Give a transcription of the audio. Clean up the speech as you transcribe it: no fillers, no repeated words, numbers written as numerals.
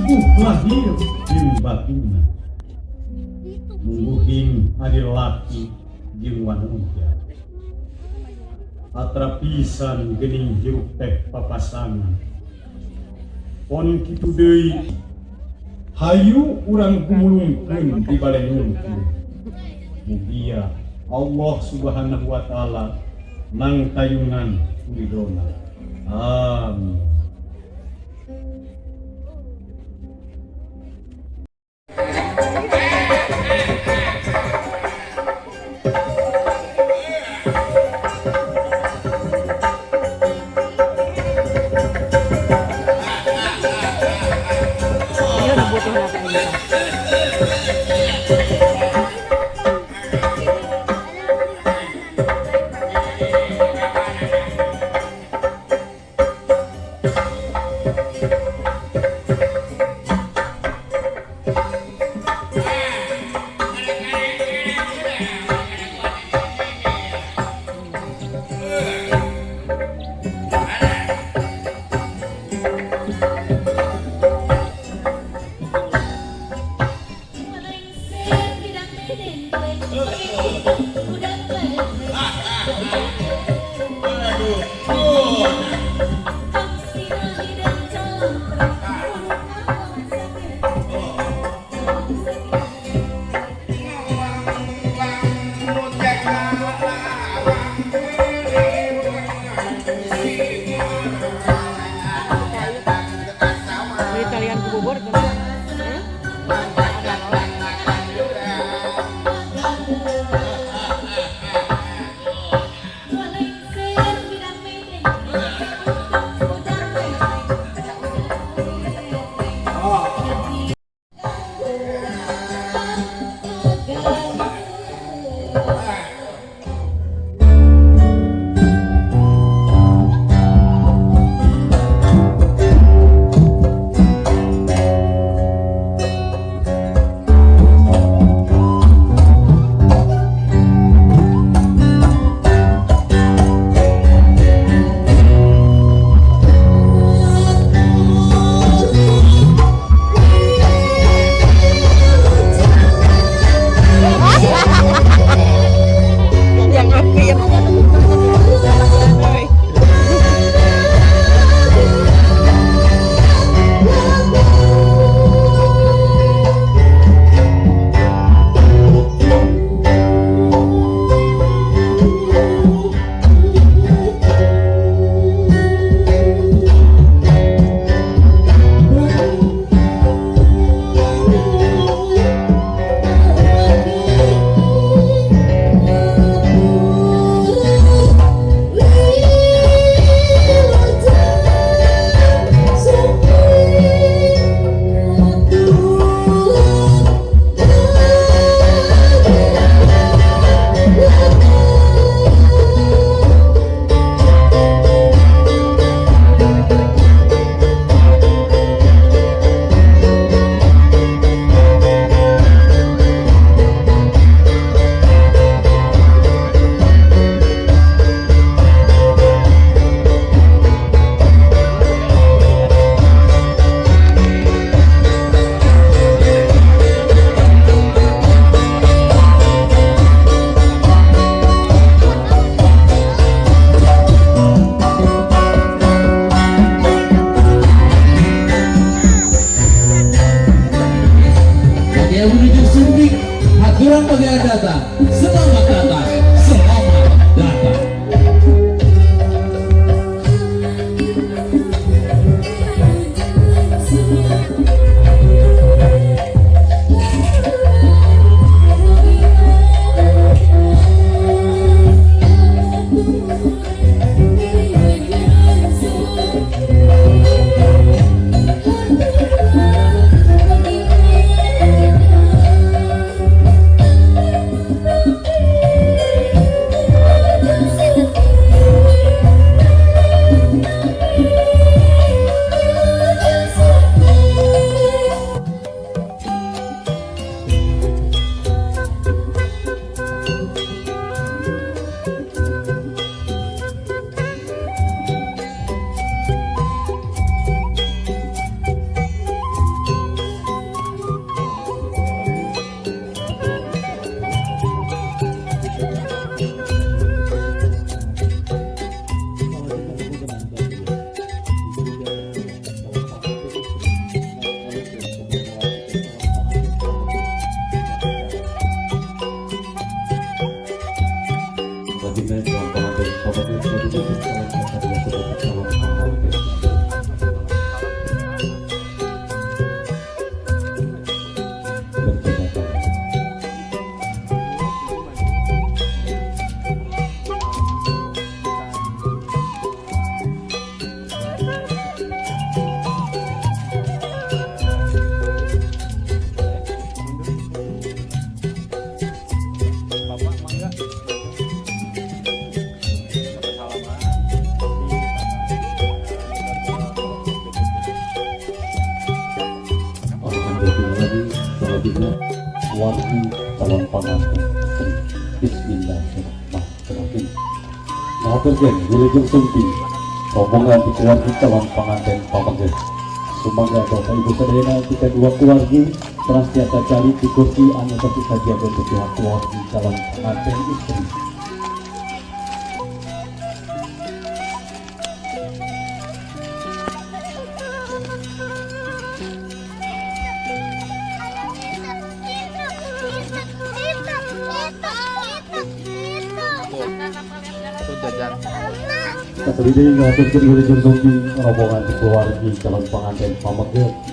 Mungguh lahir jeung batinna, mungguhing ari laki jeung wanunja. Atra pisan geuning hirup teh papasangan. Pon kitu deui, hayu urang gumulungkeun di bale nyungkeun. Mugia Allah Subhanahu wa taala nangtayungan kuridona. Amin. Iya, udah butuh natin isa. Beli talian ku bubur kenapa? Hmm? Ada naon? Yang api yang Bagi yang menuju Sumbing, aturan bagian datang. Selamat datang, selamat datang. Salajengna wargi calon panganten istri. Bismillahirrahmanirrahim. Ngahaturkeun wilujeng sumping rombongan ti keluarga calon panganten pameget. Sumangga Bapak Ibu sadayana ti kadua keluargi teras tiasa calik di kursi anu tos disadiakeun ti pihak keluarga calon pengantin istri. Tuh jajan. Sakali deui ngahaturkeun wilujeng sumping rombongan ti keluarga calon pengantin pameget.